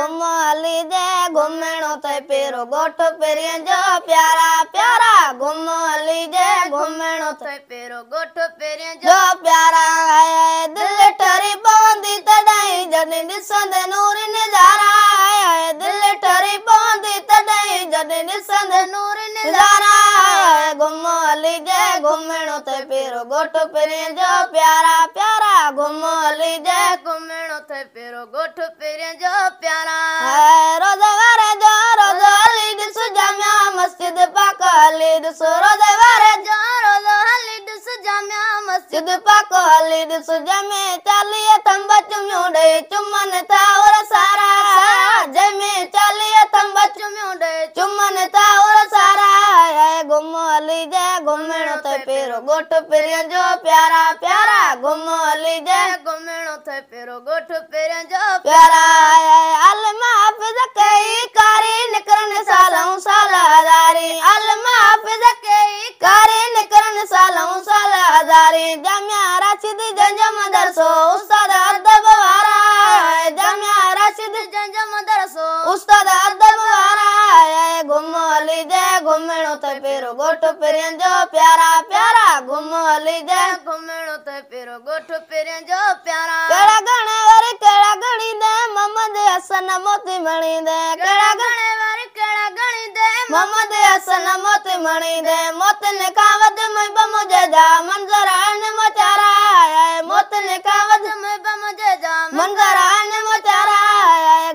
گهم هلي جي گهمڻو اٿئي پيرو ڳوٺ پرينءَ جو پيارا پيارا. گهم هلي جي گهمڻو اٿئي پيرو ڳوٺ پرينءَ جو پيارا. دل ٺري پوندي تڏهن جڏهن ڏسندي نور نظارا. دل ٺري پوندي تڏهن جڏهن ڏسندي نور نظارا. گهم هلي جي گهمڻو اٿئي پيرو ڳوٺ پرينءَ جو پيارا پيارا. گهم هلي جي گهمڻو اٿئي پيرو ڳوٺ پرينءَ جو پيارا. روز واري جو روز هلي ڏس، جاميا مسجد پاڪ هلي ڏس. روز واري جو روز هلي ڏس، جاميا مسجد پاڪ هلي ڏس. جنهن ۾ 40 ٿنڀ چميون ڏيئي چمن ٿا اور سارا. جنهن ۾ 40 ٿنڀ چميون ڏيئي چمن ٿا اور سارا. گهم هلي جي گهمڻو اٿئي پيرو ڳوٺ پرينءَ جو پيارا پيارا. گهم هلي جي گهمڻو اٿئي پيرو ڳوٺ پرينءَ جو پيارا. عالم حافظ ڪئي ڪاري نڪرن سالون سال هزاري. عالم حافظ ڪئي ڪاري نڪرن سالون سال هزاري. جاميا راشد جنهن جو مدرسو استاد ادب وارا. جاميا راشد جنهن جو مدرسو استاد ادب وارا. گهم هلي جي گهمڻو اٿئي پيرو ڳوٺ پرينءَ جو پيارا پيارا. گهم هلي جي گهمڻو اٿئي پيرو ڳوٺ پرينءَ جو پيارا. ڪهڙا گهڻي وري ڪهڙا گهڻيندي محمد حسن موتي مڻيندي. ڪهڙا گهڻي وري ڪهڙا گهڻيندي محمد حسن موتي مڻيندي. موتين کان وڌ محب منهنجي جا منظر آهن موچارا. موتين کان وڌ محب منهنجي جا منظر آهن موچارا.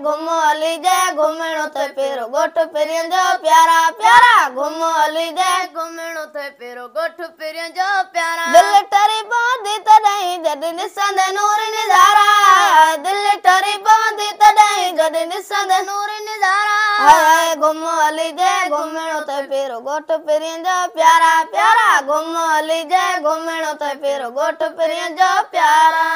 گهم هلي جي گهمڻو اٿئي پيرو ڳوٺ پرينءَ جو پيارا پيارا. گهم هلي جي گهمڻو اٿئي پيرو ڳوٺ پرينءَ جو پيارا. دل ٺري پوندي تڏهن جڏهن ڏسندي نور نظارا. دل ٺري پوندي تڏهن جڏهن ڏسندي نور نظارا. گهم هلي جي گهمڻو اٿئي پيرو ڳوٺ پرينءَ جو پيارا پيارا. گهم هلي جي گهمڻو اٿئي پيرو ڳوٺ پرينءَ جو پيارا.